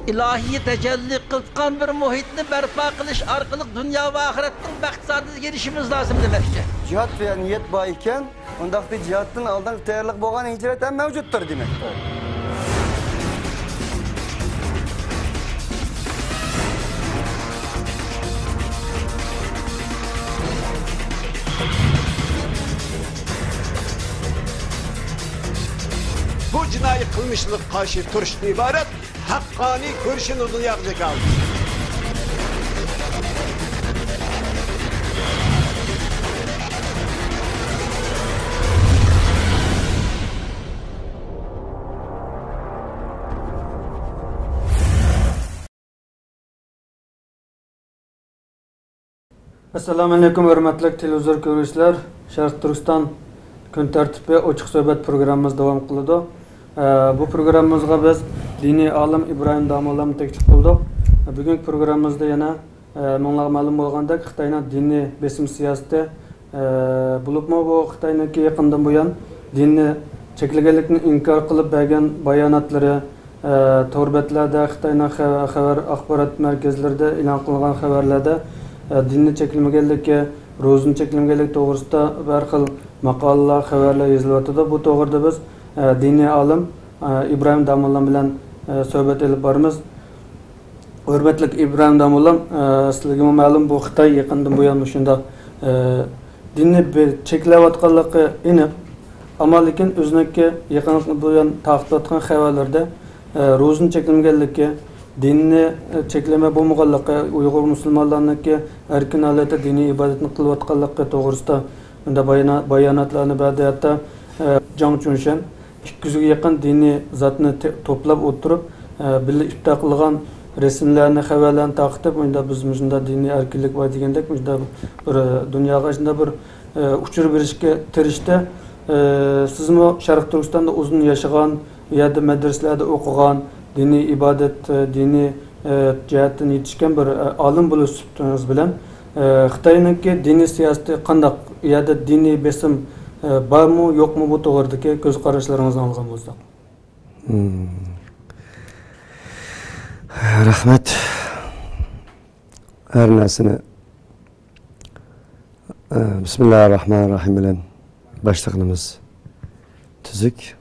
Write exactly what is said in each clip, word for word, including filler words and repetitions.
ئىلاھىي تەجەللى قىلىۋاتقان بىر مۇھىتنى بەرپا قىلىش ئارقىلىق دۇنيا ۋە ئاخىرەتنىڭ بەخت-سائادىتىگە ئېرىشىشىمىز لازىم دېمەكچى. جىھاد دېگەن نىيەت بار ئىكەن، ئۇنداقتا جىھادتىن ئالدىنقى تەييارلىق بولغان ھىجرەت ھەم مەۋجۇتتۇر دېمەكتۇر. بۇ جىنايى قىلمىشلىق قارشى تۇرۇشتىن ئىبارەت ھەققانىي كۈرىشىنى دۇنياغا جاكارلىدى. ئەسسالامۇئەلەيكۇم، ھۆرمەتلىك تېلېۋىزور كۆرگۈچىلەر! شەرقىي تۈركىستان كۈن تەرتىپى ئوچۇق سۆھبەت پروگراممىمىز داۋام قىلىدۇ. ئە، بۇ پروگراممىمىزغا بىز دىنىي ئالىم ئىبراھىم داموللامنى تەكلىپ قىلدۇق. بۈگۈنكى پروگراممىمىزدا يەنە، ئە، مىڭلارغا مەلۇم بولغاندەك، خىتاينىڭ دىنىي بېسىم سىياسىتى، ئە، بولۇپمۇ بۇ خىتاينىڭكى يېقىندىن بۇيان دىننى چەكلىگەنلىكنى ئىنكار قىلىپ بەرگەن باياناتلىرى، ئە، تور بەتلەردە، خىتاينىڭ خە-، خەۋەر ئاخبارات مەركەزلىرىدە ئېلان قىلغان خەۋەرلەردە، ئە، دىننى چەكلىمىگەنلىكى، روزىنى چەكلىمىگەنلىكى توغرىسىدا ھەر خىل ماقالىلەر، خەۋەرلەر يېزىلىۋاتىدۇ. بۇ توغرىدا بىز، ئە، دىنىي ئالىم، ئە، ئىبراھىم داموللام بىلەن، ئە، سۆھبەت ئېلىپ بارىمىز. ھۆرمەتلىك ئىبراھىم داموللام، ئە، سىلەرگىمۇ مەلۇم، بۇ خىتاي يېقىندىن بۇيان مۇشۇنداق، ئە، دىننى بىر چەكلەۋاتقانلىقى ئېنىق. ئەمما لېكىن ئۆزىنىڭكى يېقىندىن بۇيان تارقىتىۋاتقان خەۋەرلىرىدە، ئە، روزىنى چەكلىمىگەنلىكى، دىننى، ئە، چەكلىمە بولمىغانلىقى، ئۇيغۇر مۇسۇلمانلارنىڭكى ئەركىن ھالەتتە دىنىي ئىبادەتنى قىلىۋاتقانلىقى توغرىسىدا مۇنداق بايانا-، باياناتلارنى بەردى. ھەتتا، ئە، جاڭ چۈنشەن ئىككى يۈزگە يېقىن دىنىي زاتنى تە-، توپلاپ ئولتۇرۇپ، ئە، بىللە ئىپتار قىلغان رەسىملەرنى، خەۋەرلەرنى تارقىتىپ، مۇشۇنداق بىز مۇشۇنداق دىنىي ئەركىنلىك بار دېگەندەك، مۇشۇنداق بىر، ئە، دۇنياغا شۇنداق بىر، ئە، ئۇچۇر بېرىشكە تىرىشتى. ئە، سىزمۇ شەرقىي تۈركىستاندا ئۇزۇن ياشىغان، ئۇ يەردە مەدرىسىلەردە ئوقۇغان، دىنىي ئىبادەت، ئە، دىنىي، ئە، جەھەتتىن يېتىشكەن بىر، ئە، ئالىم بولۇش سۈپىتىڭىز بىلەن، ئە، خىتاينىڭكى دىنىي سىياسىتى قانداق؟ ئۇ يەردە دىنىي بېسىم، ئە، بارمۇ، يوقمۇ؟ بۇ توغرىدىكى كۆز قاراشلىرىڭىزنى ئالغان بولساق. مم. رەھمەت. ھەر نەرسىنى، ئە، بىسمىللاھىررەھمانىررەھىم بىلەن باشلىغىنىمىز تۈزۈك.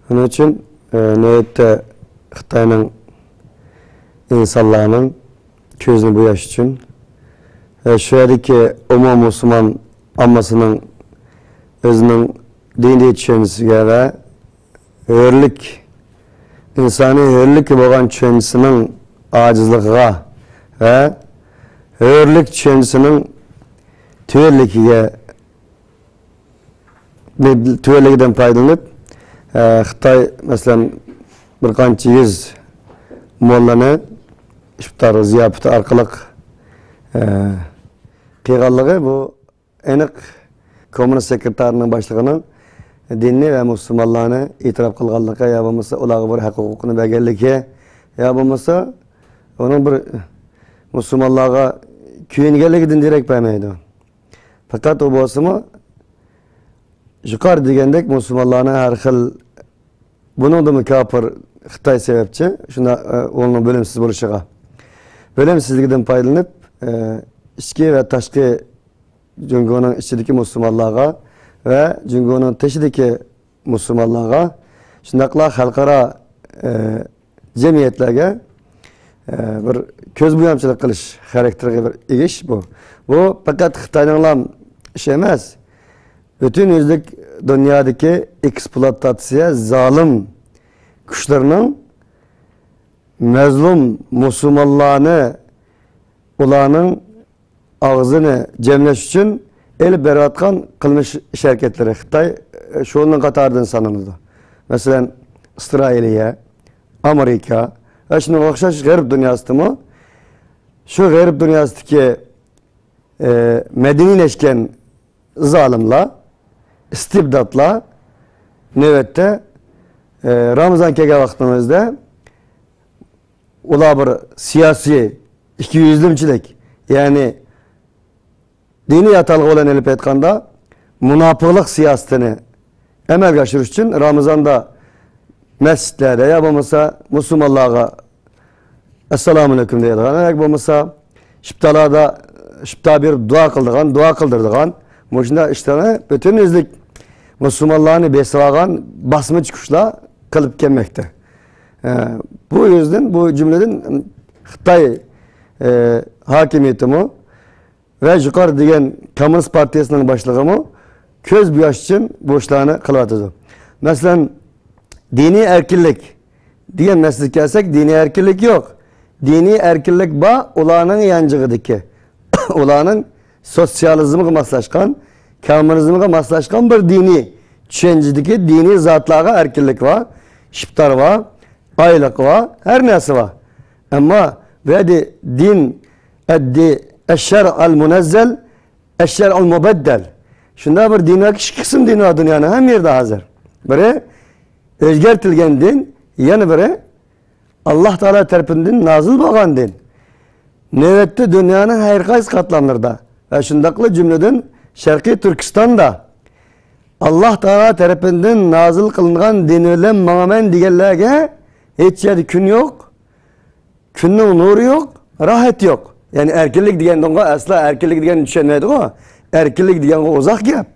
ئۇنىڭ ئۈچۈن، ئە، نۆۋەتتە خىتاينىڭ ئىنسانلارنىڭ كۆزىنى بوياش ئۈچۈن ۋە شۇ يەردىكى ئومۇمىي مۇسۇلمان ئاممىسىنىڭ ئۆزىنىڭ دىنىي چۈشەنچىسىگە ۋە ھۆرلۈك، ئىنسانىي ھۆرلۈككە بولغان چۈشەنچىسىنىڭ ئاجىزلىقىغا ۋە ھۆرلۈك چۈشەنچىسىنىڭ تۆۋەنلىكىگە، تۆۋەنلىكىدىن پايدىلىنىپ، ئە، خىتاي، مەسىلەن، بىر قانچە يۈز موللىنى ئىپتار زىياپىتى ئارقىلىق، ئە، قىلغانلىقى بۇ ئېنىق كوممۇنىست سېكرېتارىنىڭ باشلىقىنىڭ دىننى ۋە مۇسۇلمانلارنى ئېتىراپ قىلغانلىقى يا بولمىسا ئۇلارغا بىر ھەق ھوقۇقنى بەرگەنلىكى يا بولمىسا ئۇنىڭ بىر مۇسۇلمانلارغا كۆيۈنگەنلىكىدىن دېرەك بەرمەيدۇ. پەقەت ئۇ بولسىمۇ يۇقىرىدا دېگەندەك مۇسۇلمانلارنىڭ ھەر خىل بۇنىڭدىمۇ كاپىر خىتاي سەۋەبچى، شۇنداق، ئە، ئۇنىڭ بىلىمسىز بولۇشىغا. بىلىمسىزلىكىدىن پايدىلىنىپ، ئە، ئىچكى ۋە تاشقى جۇڭگونىڭ ئىچىدىكى مۇسۇلمانلارغا ۋە جۇڭگونىڭ تېشىدىكى مۇسۇلمانلارغا، شۇنداقلا خەلقئارا، ئە، جەمئىيەتلەرگە، ئە، بىر كۆز بويامچىلىق قىلىش خاراكتېرىغا بىر ئىگە ئىش بۇ. بۇ پەقەت خىتاينىڭلا ئىشى ئەمەس. پۈتۈن يۈزلۈك دۇنيادىكى ئېكسپلۇئاتاتسىيە زالىم كۈچلىرىنىڭ مەزلۇم مۇسۇلمانلارنى، ئۇلارنىڭ ئاغزىنى جەملەش ئۈچۈن ئېلىپ بېرىۋاتقان قىلمىش ئىش ھەرىكەتلىرى خىتاي، ئە، شۇنىڭ قاتارىدىن سانىلىدۇ. مەسىلەن، ئىسرائىلىيە، ئامېرىكا ۋە شۇنىڭغا ئوخشاش غەرب دۇنياسىدىمۇ شۇ غەرب دۇنياسىدىكى، ئە، مەدەنىيلەشكەن زالىملار، ئىستىبداتلار نۆۋەتتە، ئە، رامىزان كەلگەن ۋاقىتنىڭ ئۆزىدە ئۇلار بىر سىياسىي ئىككى يۈزلىمىچىلىك، يەنى دىنىي ئاتالغۇ بىلەن ئېلىپ ئېيتقاندا، مۇناپىقلىق سىياسىتىنى ئەمەلگە ئاشۇرۇش ئۈچۈن رامىزاندا مەسچىتلەردە يا بولمىسا مۇسۇلمانلارغا ئەسسالامۇئەلەيكۇم دەيدىغان، ياكى بولمىسا شىپتالاردا شىپتا بېرىپ دۇئا قىلىدىغان، دۇئا قىلدۇرىدىغان، مۇشۇنداق ئىشلارنى پۈتۈن ئۆزلۈك مۇسۇلمانلارنى بېسىۋالغان باسمىچى كۈچلەر قىلىپ كەلمەكتە. ئە، بۇ يۈزدىن، بۇ جۈملىدىن خىتاي، ئە، ھاكىمىيىتىمۇ ۋە يۇقىرى دېگەن كوممۇنىست پارتىيىسىنىڭ باشلىقىمۇ كۆز بۇياش ئۈچۈن بۇ ئىشلارنى قىلىۋاتىدۇ. مەسىلەن، دىنىي ئەركىنلىك دېگەن مەسىلىگە كەلسەك، دىنىي ئەركىنلىك يوق. دىنىي ئەركىنلىك بار، ئۇلارنىڭ يانچۇقىدىكى، ئۇلارنىڭ سوتسىيالىزمغا ماسلاشقان، كوممۇنىزمغا ماسلاشقان بىر دىنىي چۈشەنچىدىكى دىنىي زاتلارغا ئەركىنلىك بار، ئىپتار بار، ئايلىق بار، ھەر نەرسە بار. ئەمما بۇ يەردە دىن، ئەددى، ئەششەرئەل مۇنەززەل، ئەششەرئەل مۇبەددەل. شۇنداق بىر دىن باركى، ئىككى قىسىم دىن بار دۇنيانىڭ ھەممە يېرىدە ھازىر. بىرى ئۆزگەرتىلگەن دىن، يەنە بىرى ئاللاھ تائالا تەرىپىدىن نازىل بولغان دىن. نۆۋەتتە دۇنيانىڭ ھەر قايسى قاتلاملىرىدا ۋە شۇنداقلا جۈملىدىن شەرقىي تۈركىستاندا ئاللاھ تائالا تەرىپىدىن نازىل قىلىنغان دىن بىلەن ماڭىمەن دېگەنلەرگە ھېچ يەردە كۈن يوق، كۈننىڭ نۇرى يوق، راھەت يوق. يەنى ئەركىنلىك دېگەندىنغۇ ئەسلا ئەركىنلىك دېگەننى چۈشەنمەيدىغۇ. ئەركىنلىك دېگەنغۇ ئۇزاق گەپ.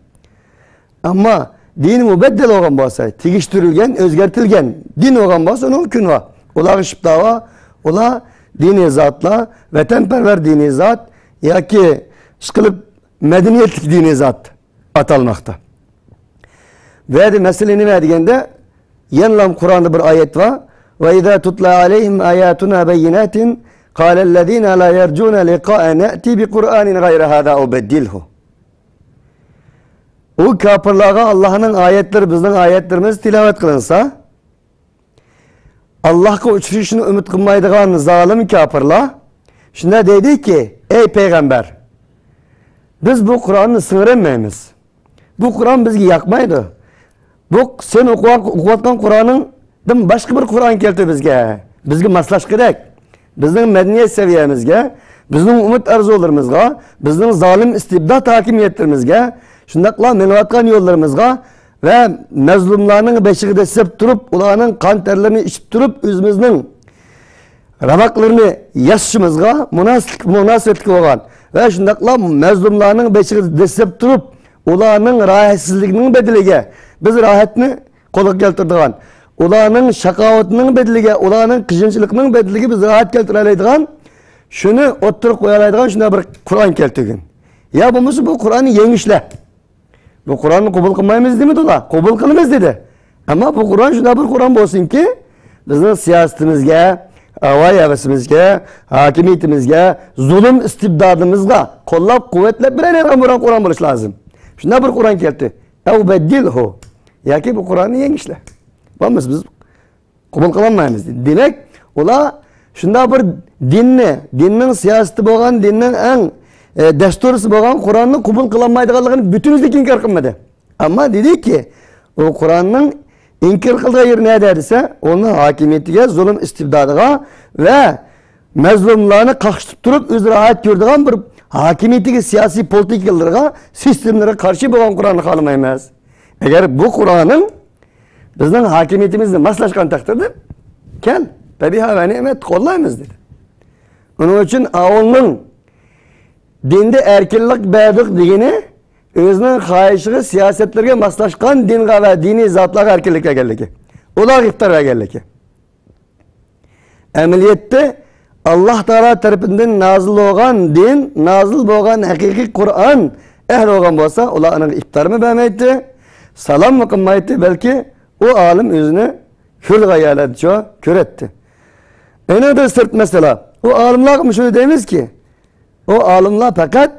ئەمما دىنى مۇبەددەل بولغان بولسا، تېگىشتۈرۈلگەن، ئۆزگەرتىلگەن دىن بولغان بولسا، ئۇنىڭ كۈنى بار. ئۇلارغا شىپتا بار. ئۇلار دىنىي زاتلار، ۋەتەنپەرۋەر دىنىي زات ياكى ئىشقىلىپ مەدەنىيەتلىك دىنىي زات ئاتالماقتا. بۇ يەردە مەسىلە نېمە دېگەندە، يەنىلا قۇرئاندا بىر ئايەت بار. وَإِذَا تُتْلَى عَلَيْهِمْ آيَاتُنَا بَيِّنَاتٍ قَالَ الَّذِينَ لَا يَرْجُونَ لِقَاءَنَا ائْتِ بِقُرْآنٍ غَيْرِ هَذَا أَوْ بَدِّلْهُ. ئۇ كاپىرلارغا ئاللاھنىڭ ئايەتلىرى، بىزنىڭ ئايەتلىرىمىز تىلاۋەت قىلىنسا، ئاللاھقا ئۇچرىشىشنى ئۈمىد قىلمايدىغان زالىم كاپىرلار شۇنداق دەيدۇكى، ئەي پەيغەمبەر، بىز بۇ قۇرئاننى سىڭدۈرەلمەيمىز. بۇ قۇرئان بىزگە ياقمايدۇ. بۇ سەن ئوقۇۋات-، ئوقۇۋاتقان قۇرئانىڭدىن باشقا بىر قۇرئان كەلتۈر بىزگە. بىزگە ماسلاشقۇدەك. بىزنىڭ مەدەنىيەت سەۋىيەمىزگە، بىزنىڭ ئۈمىد ئارزۇلىرىمىزغا، بىزنىڭ زالىم ئىستىبدات ھاكىمىيەتلىرىمىزگە، شۇنداقلا مېڭىۋاتقان يوللىرىمىزغا ۋە مەزلۇملارنىڭ بېشىغا دەسسەپ تۇرۇپ، ئۇلارنىڭ قان تەرلىرىنى ئىچىپ تۇرۇپ، ئۆزىمىزنىڭ راۋاقلىرىنى ياسىشىمىزغا مۇناسىپ-، مۇناسىۋەتلىك بولغان ۋە شۇنداقلا مەزلۇملارنىڭ بېشىغا دەسسەپ تۇرۇپ، ئۇلارنىڭ راھەتسىزلىكىنىڭ بەدىلىگە بىز راھەتنى قولغا كەلتۈرىدىغان، ئۇلارنىڭ شاقاۋىتىنىڭ بەدىلىگە، ئۇلارنىڭ قىيىنچىلىقىنىڭ بەدىلىگە بىز راھەت كەلتۈرەلەيدىغان، شۇنى ئوتتۇرىغا قويالايدىغان شۇنداق بىر قۇرئان كەلتۈرگىن. يا بولمىسا بۇ قۇرئاننى يەڭگۈشلە. بۇ قۇرئاننى قوبۇل قىلمايمىز دېمىدى ئۇلار. قوبۇل قىلىمىز دېدى. ئەمما بۇ قۇرئان شۇنداق بىر قۇرئان بولسۇنكى، بىزنىڭ سىياسىتىمىزگە، ھاۋايى ھەۋىسىمىزگە، ھاكىمىيىتىمىزگە، زۇلۇم ئىستىبدادىمىزغا قوللاپ قۇۋۋەتلەپ بېرەلەيدىغان بىر قۇرئان بولۇشى لازىم. شۇنداق بىر قۇرئان كەلتى. ئەۋ بەددىلھۇ. ياكى بۇ قۇرئاننى يەڭگۈشلە. بولمىسا بىز قوبۇل قىلالمايمىز دېدى. دېمەك، ئۇلار شۇنداق بىر دىننى، دىننىڭ سىياسىتى بولغان، دىننىڭ ئەڭ، ئە، دەستۇرىسى بولغان قۇرئاننى قوبۇل قىلالمايدىغانلىقىنى پۈتۈنلۈكى ئىنكار قىلمىدى. ئەمما دېدىكى، ئۇ قۇرئاننىڭ ئىنكار قىلىدىغان يېرى نەدە دېسە، ئۇنىڭ ھاكىمىيىتىگە، زۇلۇم ئىستىبدادىغا ۋە مەزلۇملارنى قاقشىتىپ تۇرۇپ، ئۆزى راھەت كۆرىدىغان بىر ھاكىمىيىتىگە، سىياسىي پولىتىكىلىرىغا، سىستېمىلىرىغا قارشى بولغان قۇرئاننى خالىمايمىز. ئەگەر بۇ قۇرئاننىڭ بىزنىڭ ھاكىمىيىتىمىزگە ماسلاشقان تەقدىردە، كەل، فەبىھا ۋە نېمەت، قوللايمىز، دېدى. ئۇنىڭ ئۈچۈن ئاۋۇلنىڭ دىندا ئەركىنلىك بەردۇق دېگىنى ئۆزىنىڭ خاھىشىغا، سىياسەتلىرىگە ماسلاشقان دىنغا ۋە دىنىي زاتلارغا ئەركىنلىك بەرگەنلىكى، ئۇلارغا ئىپتار بەرگەنلىكى. ئەمەلىيەتتە، ئاللاھ تائالا تەرىپىدىن نازىل بولغان دىن، نازىل بولغان ھەقىقىي قۇرئان ئەھلى بولغان بولسا، ئۇلار ئۇنىڭغا ئىپتارمۇ بەرمەيتتى، سالاممۇ قىلمايتتى، بەلكى ئۇ ئالىم ئۆزىنى كۆرىدىغان يەرلەردىچۇ كۆرەتتى. ئېنىڭدىن سىرت مەسىلە، ئۇ ئالىملارغا مۇشۇنى دەيمىزكى، ئۇ ئالىملار پەقەت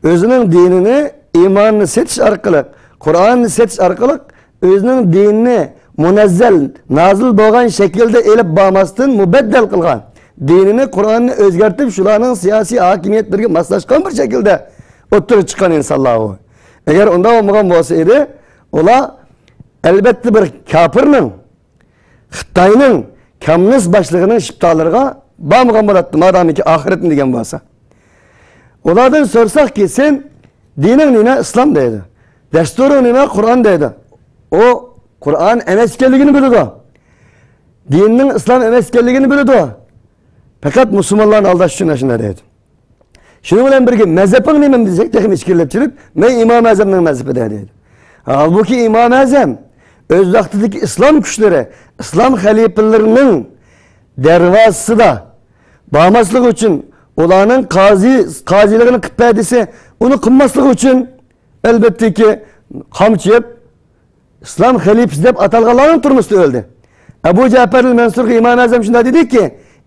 ئۆزىنىڭ دىنىنى، ئىمانىنى سېتىش ئارقىلىق، قۇرئاننى سېتىش ئارقىلىق ئۆزىنىڭ دىنىنى مۇنەززەل، نازىل بولغان شەكىلدە ئېلىپ بارماستىن مۇبەددەل قىلغان، دىنىنى، قۇرئاننى ئۆزگەرتىپ، شۇلارنىڭ سىياسىي ھاكىمىيەتلىرىگە ماسلاشقان بىر شەكىلدە ئوتتۇرىغا چىققان ئىنسانلار ئۇ. ئەگەر ئۇنداق بولمىغان بولسا ئىدى، ئۇلار ئەلۋەتتە بىر كاپىرنىڭ، خىتاينىڭ كوممۇنىست باشلىقىنىڭ شىپتالىرىغا بارمىغان بولاتتى، مادامىكى ئاخىرەتنى دېگەن بولسا. ئۇلاردىن سورىساقكى، سەن دىنىڭ نېمە؟ ئىسلام دەيدۇ. دەستۇرۇڭ نېمە؟ قۇرئان دەيدۇ. ئۇ قۇرئان ئەمەس ئىكەنلىكىنى بىلىدۇ. دىننىڭ ئىسلام ئەمەس ئىكەنلىكىنى بىلىدۇ. پەقەت مۇسۇلمانلارنى ئالداش ئۈچۈن ئاشۇنداق دەيدۇ. شۇنىڭ بىلەن بىرگە، مەزھىپىڭ نېمە دېسەك، تېخىمۇ ئىچكىرىلەپ چۈشۈپ، مەن ئىمام ئەزەمنىڭ مەزھىپىدە دەيدۇ. ھالبۇكى، ئىمام ئەزەم ئۆز ۋاقتىدىكى ئىسلام كۈچلىرى، ئىسلام خەلىپىلىرىنىڭ دەرۋازىسىدا بارماسلىقى ئۈچۈن، ئۇلارنىڭ قازى، قازىلىقىنى قىلىپ بەر دېسە، ئۇنى قىلماسلىقى ئۈچۈن، ئەلۋەتتىكى، قامچا يەپ، ئىسلام خەلىپىسى دەپ ئاتالغانلارنىڭ تۈرمىسىدە ئۆلدى. ئەبۇ جەپەر ئەل مەنسۇرغا ئىمام ئەزەم شۇنداق دېدىكى،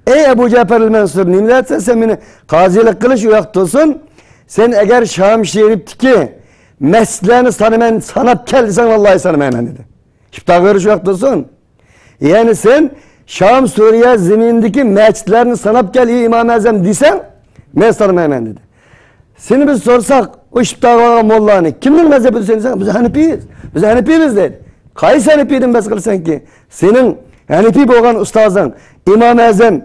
ئەي ئەبۇ جەپەر ئەل مەنسۇر، نېمە دەيسەن سەن مېنى قازىلىق قىلىش ئۇ ياقتا تۇرسۇن، سەن ئەگەر شام شەرىپتىكى مەسچىتلەرنى سانىمەن، ساناپ كەل دېسەڭ، ۋاللاھى سانىمايمەن دېدى. ئىپتاغا ئېرىشىۋاتىدۇسۇن. يەنى سەن شام، سۈرىيە زېمىنىدىكى مەسچىتلەرنى ساناپ كەل، ئى ئىمام ئەزەم دېسەڭ، مەن سانىمايمەن دېدى. سېنى بىز سورىساق، ئۇ ئىپتاغا بارغان موللانى، كىمنىڭ مەزھىپىدە سەن دېسەڭ، بىز ھەنىپىيىز، بىز ھەنىپىيمىز دەيدۇ. قايسى ھەنىپىيدىن بەس قىلىسەنكى؟ سېنىڭ ھەنىپىي بولغان ئۇستازىڭ، ئىمام ئەزەم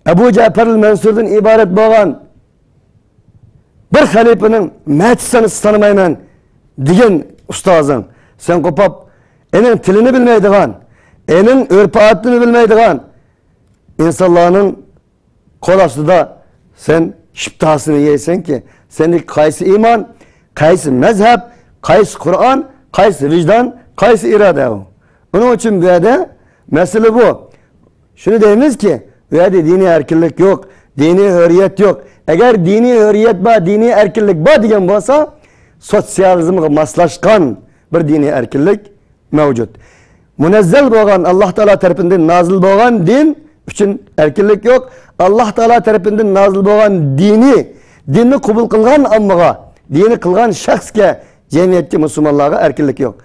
ئەبۇ جەپەر ئەل مەنسۇردىن ئىبارەت بولغان بىر خەلىپىنىڭ مەسچىت سانىسى سانىمايمەن دېگەن ئۇستازىڭ، سەن قوپاپ، ئېنىڭ تىلىنى بىلمەيدىغان، ئېنىڭ ئۆرپ-ئادىتىنى بىلمەيدىغان ئىنسانلارنىڭ قول ئاستىدا سەن شىپتاسىنى يەيسەنكى، سەندىكى قايسى ئىمان، قايسى مەزھەپ، قايسى قۇرئان، قايسى ۋىجدان، قايسى ئىرادە ئۇ؟ ئۇنىڭ ئۈچۈن بۇ يەردە مەسىلە بۇ. شۇنى دەيمىزكى، بۇ يەردە دىنىي ئەركىنلىك يوق، دىنىي ھۆرىيەت يوق. ئەگەر دىنىي ھۆرىيەت بار، دىنىي ئەركىنلىك بار دېگەن بولسا، سوتسىيالىزمغا ماسلاشقان بىر دىنىي ئەركىنلىك مەۋجۇت. مۇنەززەل بولغان، ئاللاھ تائالا تەرىپىدىن نازىل بولغان دىن ئۈچۈن ئەركىنلىك يوق. ئاللاھ تائالا تەرىپىدىن نازىل بولغان دىنى، دىننى قوبۇل قىلغان ئاممىغا، دىنى قىلغان شەخسكە، جەمئىيەتكە، مۇسۇلمانلارغا ئەركىنلىك يوق.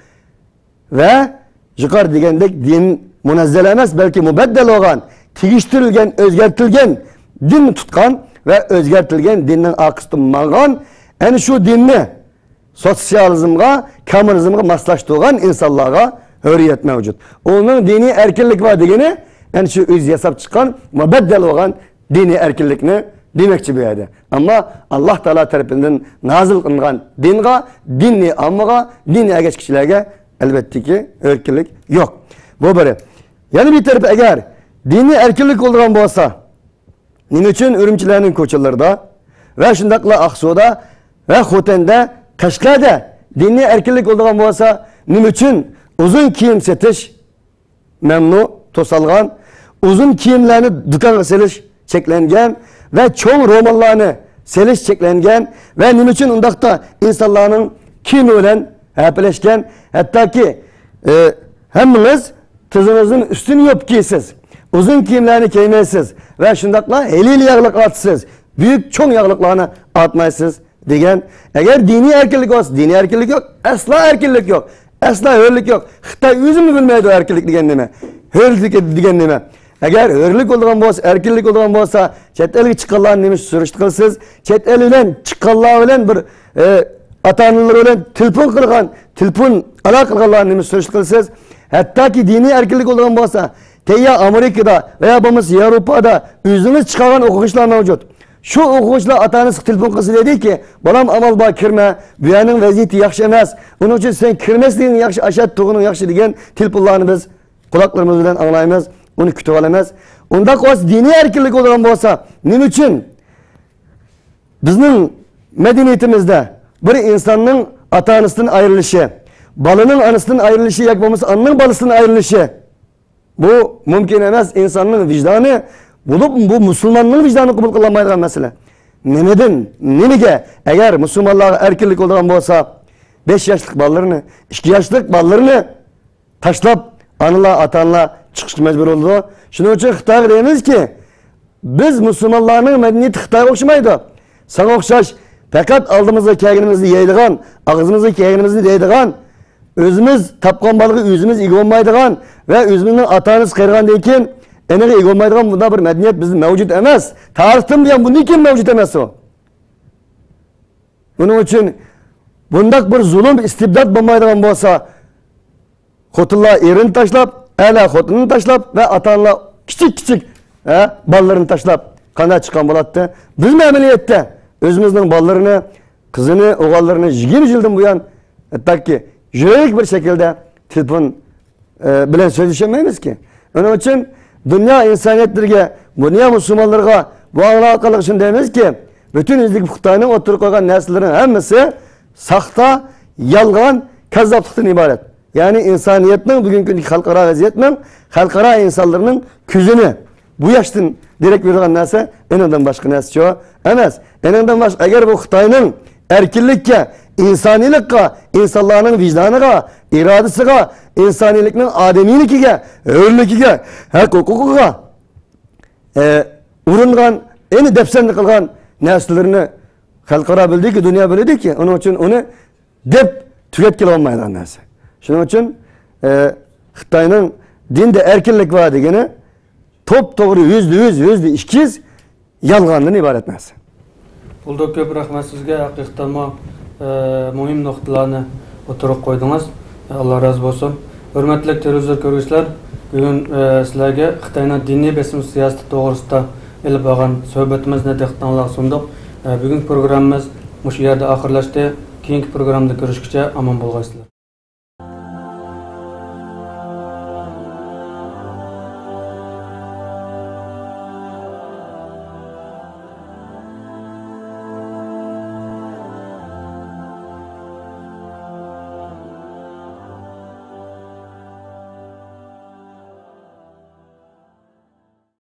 ۋە يۇقىرى دېگەندەك دىن مۇنەززەل ئەمەس، بەلكى مۇبەددەل بولغان، تېگىشتۈرۈلگەن، ئۆزگەرتىلگەن دىننى تۇتقان ۋە ئۆزگەرتىلگەن دىننىڭ ئارقىسىدىن ماڭغان، ئەنە شۇ دىننى سوتسىيالىزمغا، كوممۇنىزمغا ماسلاشتۇرغان ئىنسانلارغا ھۆرىيەت مەۋجۇت. ئۇنىڭ دىنىي ئەركىنلىكى بار دېگىنى، ئەنە شۇ ئۆزى ياساپ چىققان مۇبەددەل بولغان دىنىي ئەركىنلىكنى دېمەكچى بۇ يەردە. ئەمما ئاللاھ تائالا تەرىپىدىن نازىل قىلىنغان دىنغا، دىننى ئاممىغا، دىننى ئەگەشكۈچىلەرگە ئەلۋەتتىكى ئەركىنلىك يوق. بۇ بىرى. يەنە بىر تەرىپى، ئەگەر دىنىي ئەركىنلىك بولىدىغان بولسا، نېمە ئۈچۈن ئۈرۈمچىلەرنىڭ كوچىلىرىدا ۋە شۇنداقلا ئاقسۇدا ۋە خوتەندە، قەشقەردە دىنىي ئەركىنلىك بولىدىغان بولسا، نېمە ئۈچۈن ئۇزۇن كىيىم سېتىش مەمنۇ، توسالغان، ئۇزۇن كىيىملەرنى دۇكانغا سېلىش چەكلەنگەن ۋە چوڭ روماللارنى سېلىش چەكلەنگەن ۋە نېمە ئۈچۈن ئۇنداقتا ئىنسانلارنىڭ كىيىمى بىلەن ھەپىلەشكەن، ھەتتاكى، ئى، ھەممىڭىز تىزىڭىزنىڭ ئۈستىنى يوپۇپ كىيىسىز، ئۇزۇن كىيىملەرنى كىيمەيسىز ۋە شۇنداقلا ھېلىلا ياغلىق ئارتىسىز، بۈيۈك چوڭ ياغلىقلارنى ئارتمايسىز. دېگەن. ئەگەر دىنىي ئەركىنلىك بولسا، دىنىي ئەركىنلىك يوق، ئەسلا ئەركىنلىك يوق، ئەسلا ھۆرلۈك يوق. خىتاي ئۆزىمۇ بىلمەيدۇ ئەركىنلىك دېگەن نېمە، ھۆرلۈك دېگەن نېمە. ئەگەر ھۆرلۈك بولىدىغان بولسا، ئەركىنلىك بولىدىغان بولسا، چەت ئەلگە چىققانلارنى نېمە ئۈچۈن سۈرۈشتە قىلىسىز؟ چەت ئەل بىلەن چىققانلار بىلەن بىر، ئە، ئاتا-ئانىلىرى بىلەن تېلېفون قىلغان، تېلېفون ئالاقە قىلغانلارنى نېمە ئۈچۈن سۈرۈشتە قىلىسىز؟ ھەتتاكى دىنىي ئەركىنلىك بولىدىغان بولسا، تەييار ئامېرىكىدا ۋە يا بولمىسا ياۋروپادا ئۆزىڭىز چىقارغان ئوقۇغۇچىلار مەۋجۇت. شۇ ئوقۇغۇچىلار ئاتا-ئانىسىغا تېلېفون قىلسا دەيدىكى، بالام، ئامال بار، كىرمە، بۇ يەرنىڭ ۋەزىيىتى ياخشى ئەمەس، ئۇنىڭ ئۈچۈن سەن كىرمەسلىكىڭ ياخشى، ئاشۇ يەردە تۇرغىنىڭ ياخشى دېگەن تېلېفونلارنى بىز قۇلاقلىرىمىز بىلەن ئاڭلايمىز، ئۇنى كۈتۈۋالىمىز. ئۇنداق بولسا، دىنىي ئەركىنلىك بولىدىغان بولسا، نېمە ئۈچۈن بىزنىڭ مەدەنىيىتىمىزدە بىر ئىنساننىڭ ئاتا-ئانىسىدىن ئايرىلىشى، بالىنىڭ ئانىسىدىن ئايرىلىشى ياكى بولمىسا ئانىنىڭ بالىسىدىن ئايرىلىشى، بۇ مۇمكىن ئەمەس، ئىنساننىڭ ۋىجدانى، بولۇپ بۇ مۇسۇلماننىڭ ۋىجدانى قوبۇل قىلالمايدىغان مەسىلە. نېمىدىن نېمىگە؟ ئەگەر مۇسۇلمانلارغا ئەركىنلىك بولىدىغان بولسا، بەش ياشلىق بالىلىرىنى، ئىككى ياشلىق بالىلىرىنى تاشلاپ، ئانىلار، ئاتا-ئانىلار چىقىشقا مەجبۇر بولىدۇ. شۇنىڭ ئۈچۈن خىتايغا دەيمىزكى، بىز مۇسۇلمانلارنىڭ مەدەنىيىتى خىتايغا ئوخشىمايدۇ. ساڭا ئوخشاش پەقەت ئالدىمىزغا كەلگىنىمىزنى يەيدىغان، ئاغزىمىزغا كەلگىنىمىزنى دەيدىغان، ئۆزىمىز تاپقان بالىغا ئۆزىمىز ئىگە بولمايدىغان ۋە ئۆزىمىزنىڭ ئاتا-ئانىسى قېرىغاندىن كېيىن ئېنىغا ئىگە بولمايدىغان بۇنداق بىر مەدەنىيەت بىزدە مەۋجۇت ئەمەس. تارىختىن بۇيان بۇندىن كېيىن مەۋجۇت ئەمەس ئۇ. بۇنىڭ ئۈچۈن بۇنداق بىر زۇلۇم، ئىستىبدات بولمايدىغان بولسا، خوتۇنلار ئېرىنى تاشلاپ، ئەرلەر خوتۇنىنى تاشلاپ ۋە ئاتا-ئانىلار كىچىك-كىچىك، ھە، بالىلىرىنى تاشلاپ قانداق چىققان بولاتتى؟ بىزمۇ ئەمەلىيەتتە ئۆزىمىزنىڭ بالىلىرىنى، قىزىنى، ئوغۇللىرىنى يىگىرمە يىلدىن بۇيان ھەتتاكى يۈرەك بىر شەكىلدە تېلېفون، ئە، بىلەن سۆزلىشەلمەيمىزكى. شۇنىڭ ئۈچۈن دۇنيا ئىنسانىيەتلىرىگە، دۇنيا مۇسۇلمانلىرىغا بۇ ئاڭلاتقانلىقى ئۈچۈن دەيمىزكى، پۈتۈن يۈزلۈك خىتاينىڭ ئوتتۇرىغا قويغان نەرسىلىرىنىڭ ھەممىسى ساختا، يالغان، كاززاپلىقتىن ئىبارەت. يەنى ئىنسانىيەتنىڭ بۈگۈنكى كۈندىكى خەلقئارا ۋەزىيەتنىڭ، خەلقئارا ئىنسانلىرىنىڭ كۆزىنى بۇ ياشتىن دېرەك بېرىدىغان نەرسە ئېنىڭدىن باشقا نەرسە يوق ئەمەس. ئېنىڭدىن باشقا، ئەگەر بۇ خىتاينىڭ ئەركىنلىككە، ئىنسانىيلىققا، ئىنسانلارنىڭ ۋىجدانىغا، ئىرادىسىغا، ئىنسانىيلىكنىڭ ئادىمىيلىكىگە، ھۆرلۈكىگە، ھەق ھوقۇقىغا، ئە، ئۇرۇنغان، ئېنى دەپسەندە قىلغان نەرسىلىرىنى خەلقئارا بىلدىكى، دۇنيا بىلدىكى، ئۇنىڭ ئۈچۈن ئۇنى دەپ تۈگەتكىلى بولمايدىغان نەرسە. شۇنىڭ ئۈچۈن، ئە، خىتاينىڭ دىندا ئەركىنلىك بار دېگىنى توپتوغرا يۈزدە يۈز، يۈزدە ئىككى يۈز يالغاندىن ئىبارەت نەرسە. بولدى، كۆپ رەھمەت سىزگە، ھەقىقەتەنمۇ، ئە، مۇھىم نۇقتىلارنى ئوتتۇرىغا قويدىڭىز. ئاللا رازى بولسۇن. ھۆرمەتلىك تېلېۋىزور كۆرگۈچىلەر، بۈگۈن، ئە، سىلەرگە خىتاينىڭ دىنىي بېسىم سىياسىتى توغرىسىدا ئېلىپ بارغان سۆھبىتىمىزنى دىققىتىڭلارغا سۇندۇق. ئە، بۈگۈنكى پروگراممىمىز مۇشۇ يەردە ئاخىرلاشتى. كېيىنكى پروگراممىدا كۆرۈشكىچە ئامان بولغايسىلەر.